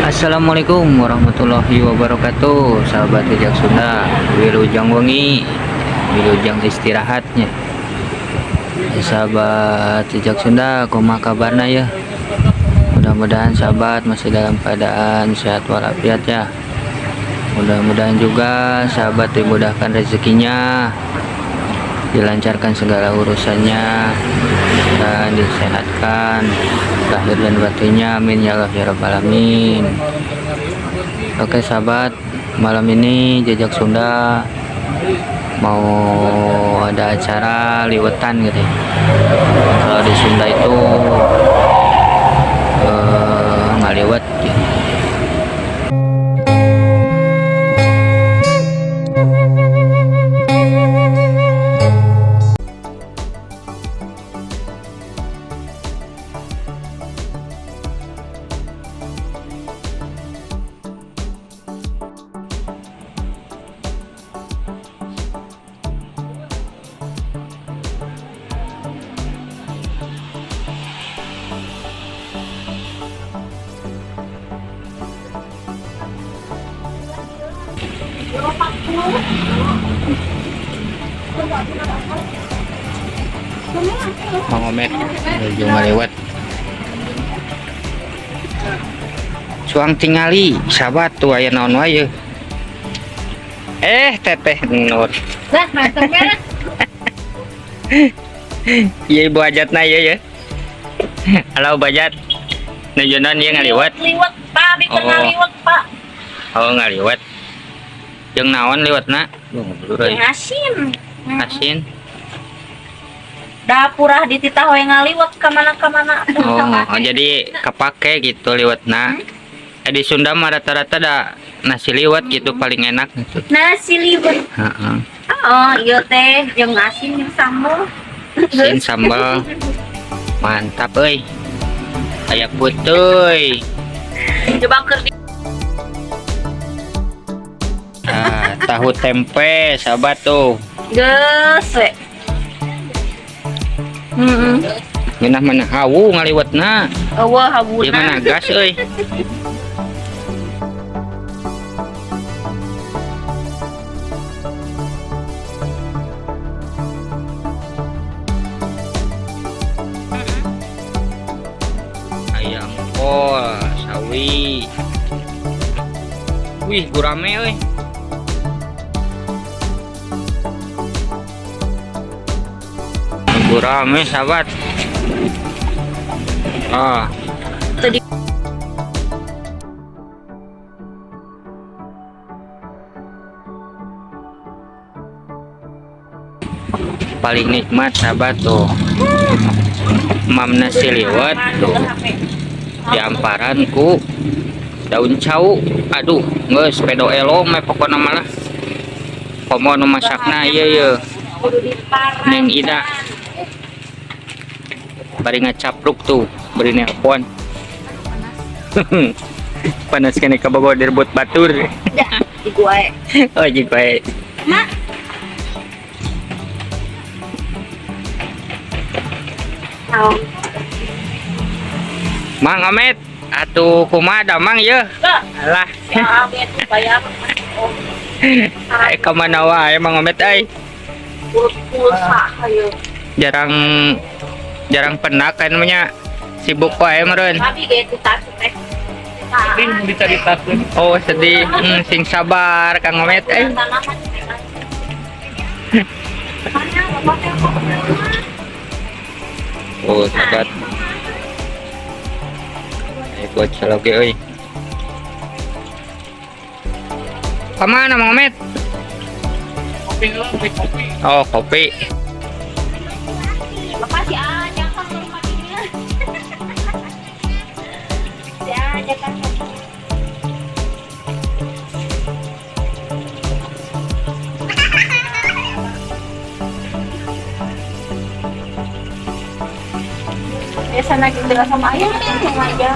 Assalamualaikum warahmatullahi wabarakatuh, sahabat Jejak Sunda. Wilujeng wengi, wilujeng istirahatnya, sahabat Jejak Sunda. Kumaha kabarna ya? Mudah-mudahan sahabat masih dalam keadaan sehat walafiat ya. Mudah-mudahan juga sahabat dimudahkan rezekinya, dilancarkan segala urusannya, dan disehatkan lahir dan batinnya. Amin ya Allah ya Rabbal Alamin. Oke sahabat, malam ini Jejak Sunda mau ada acara liwetan gitu ya. Kalau di Sunda itu ngaliwet gitu. Mang Omet menuju ngaliwet. Cuang tingali sahabat, tuh aya naon wae. Eh, Teteh Nur. Lah, mantap merah. Iya, ibu hajatna ieu ya. Halo, bajat. Nuju naon ieu, ngaliwet? Liwet, Pak, abi Oh. pernah liwet, Pak. Oh, ngaliwet. Jeung naon liwetna? Jeung asin. Asin. Dapurah dititah we ngaliwet ka mana-kamana. Oh, jadi kepake gitu liwetna. Eh, di Sunda mah rata-rata da nasi liwet gitu paling enak gitu. Nasi liwet. Heeh. Oh, iya teh, jeung asin jeung sambal. Asin sambal. Mantap euy. Aya puteuy. Coba keur di Nah, tahu tempe sahabat tuh. Geus we. Heeh. Ngeunah mana hawu ngaliwetna. Eueuh hawuna. Ieu mana gas euy. Ayam kol, sawi. Wih, gurame euy. Gurame sahabat. Ah. Tadi Paling nikmat sahabat tuh. Mam nasi liwet tuh. Diamparan ku daun cau. Aduh, geus pedo elo mah pokona mah lah. Komo nu masakna ieu ye. Kudu diparang. Neng Ida. Bari ngacapruk tuh, bari nelpon. Panas kene ka Bogor direbut batur. Di gua. Oh, jeung bae. Mak. Naon? Mang Amet, atuh kumaha damang ye? Alah, Ya, abi atuh bayar. Oh, eh ka mana wae Mang Amet euy? Urut pulsa hayo. Jarang jarang penak kan namanya, sibuk wae meureun. Abi ge itu tas teh. Dicaritakeun. Oh, sedih. Sing sabar Kang Amet euy. Tanaman. Mana bapak teh kok? Oh, sahabat. Eh, buat oge euy. Kemana Mang Amet? Kopi lah, beli kopi. Oh, kopi. Bapak si aja kan ke rumah dia. Si aja kan. Biasa lagi sama ayah, sama aja.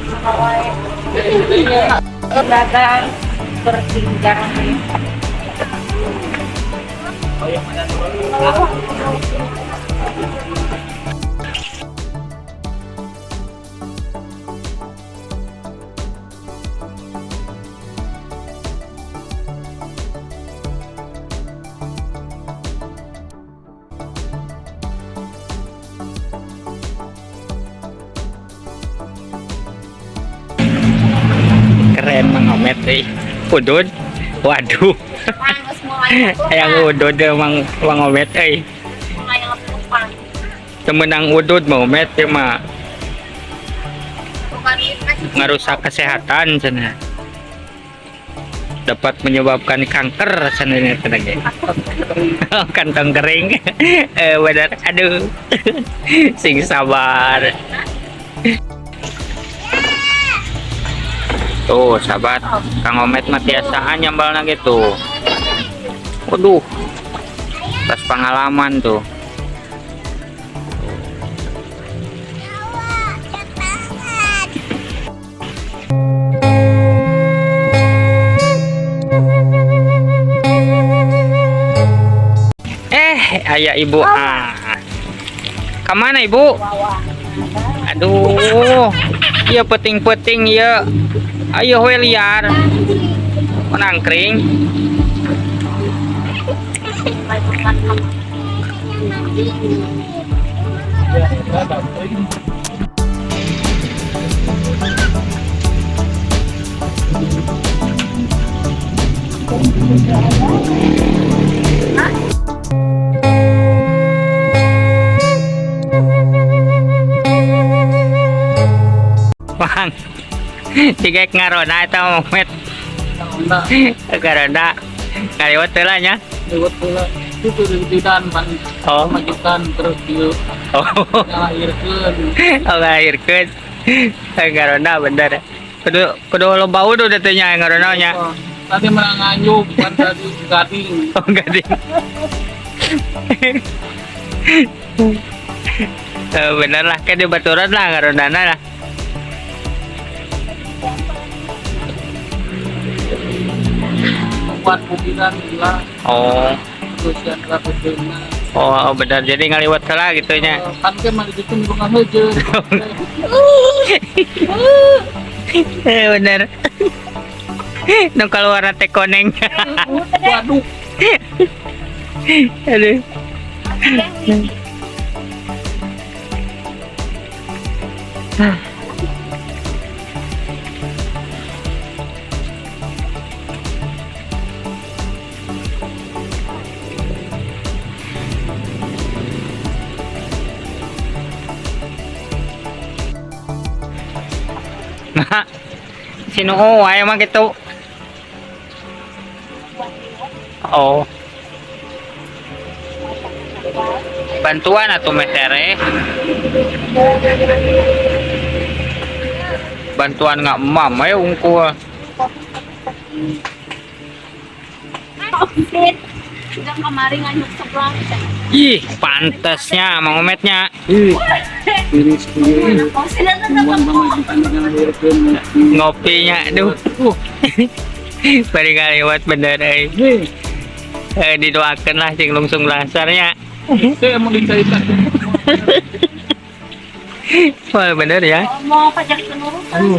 Sama wae. Dagang bertingkah. Oh, yang mana dulu? Keren Mang Omet euy. Udud. Waduh. Geus mulai Hayang udud deh Mang Mang Omet euy. Mulai ngepupan. Teu meunang udud Mang Omet teh mah Bukan itu. Ngarusak kesehatan cenah. Dapat menyebabkan kanker cenah eta ge. Kantong kering. Eh bener. Aduh. Sing sabar. Tuh, sahabat, Kang Omet mah tiasaan nyambalna gitu. Waduh. Tas pengalaman tuh. Eh, aya ibu. Ah. Kemana ibu? Aduh, iya peting-peting ya. Ayo we liar. Nangkring. Bang. Tiga ngaronda eta Omet. Ngaronda. Ngaliwat heula nya. Lewat pula itu dan pan Oh. majikan terus dia Oh. ngalahirkeun. Oh, ngahirkeun. Ngaronda bener. Kudu kudu loba udud teh nya ngaronda nya. Oh, tadi menang nganjuk bukan tadi gading. Oh, gading. Eh, bener lah, kayak di baturan lah ngarondana lah. Buat bukiran gila. Oh, Terus yang rapetna. oh, oh bener. Jadi ngaliwat heula gitu nya. Kan ke mah dibikin bukan heujeun. Eh, bener. Nu keluar teh koneng. Waduh. Aduh. Nah, sino wae mah gitu. Oh. Bantuan atau metere? Bantuan nggak mam ayo ungkul. Sudah kemarin nganyuk sebelah. Ih, pantasnya Mang Ometnya. Ih, miris kieu. Oh, sila na Buang pamajikan ngalahirkeun. Ngopinya, aduh. Bari lewat bener euy. Eh, didoakan lah sing lungsung lasarnya. Saya mau diceritakan. Wah, bener ya. Mau pajak penurunan.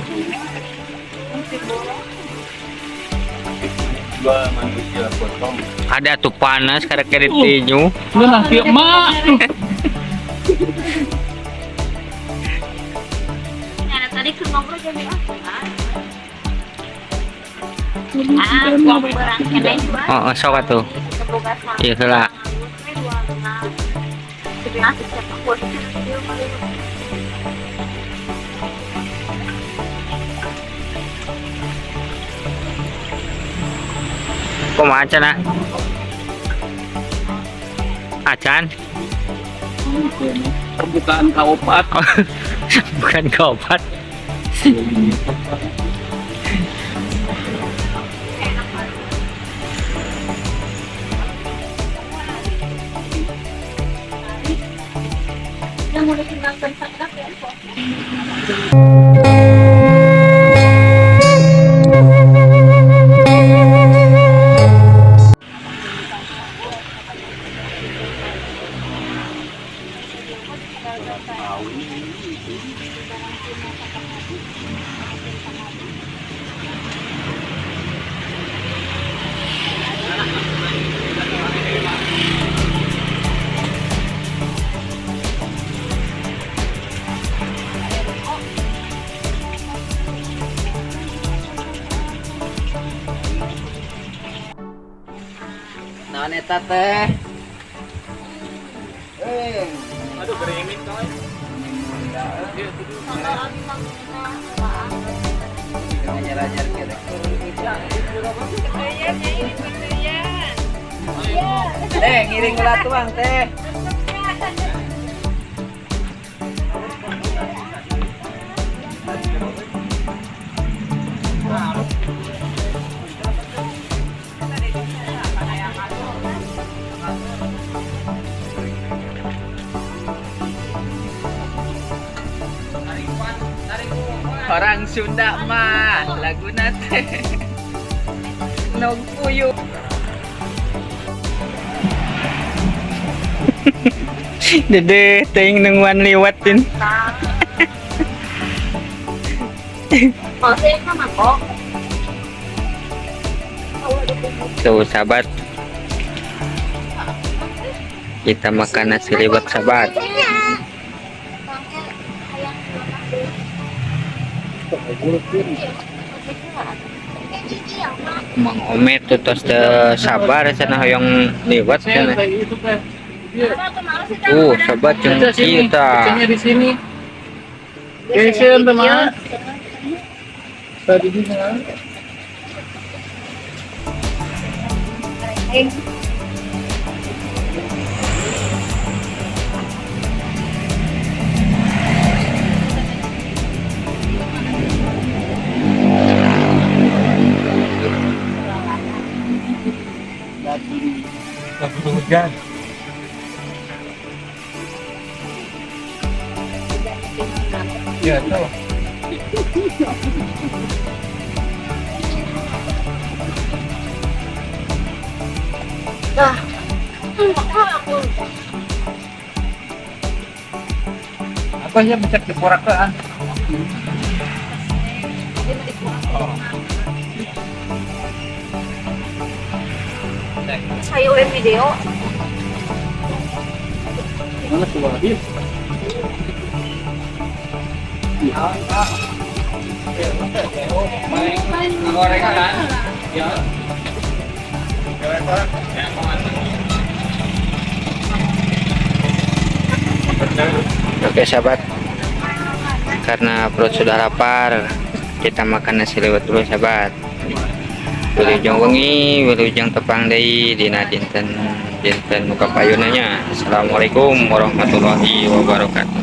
Dua manusia potong. Ada tuh panas karena kiri tinju. Lu nanti emak. Nah, tadi ke ngobrol jadi ah. Ah, gua berang kene juga. Oh, oh sok atuh. Iya heula. Kumaha cenah? Acan? Pembukaan kaopat. Bukan kopat. Yang udah tinggal tentang ya. Naon eta teh? Eh, Aduh, gerimis coy. ngajar-ajar kita. Teh, ngiring ulah tuang teh. Orang Sunda mah laguna teh Nog puyuh. Dede teuing nungguan liwatin. Oh, saya sama kok. Tuh sahabat. Kita makan nasi liwet, sahabat. Mang Omet tuh tos teu sabar cenah hoyong liwet cenah. Itu teh. Iya. Sahabat jeung Sini, kieu tah. kucingnya di sini. Geser teman. Tadi di sana. Lagi hujan. Ya, tuh. Apa sih becek di ah? Oh. Saya udah video. Mana tuh lagi? Ya, gorengan. Ya. Oke sahabat, karena perut sudah lapar, kita makan nasi liwet dulu sahabat. Wilujeng wengi, wilujeng tepang deui dina dinten dinten muka payunanya. Assalamualaikum warahmatullahi wabarakatuh.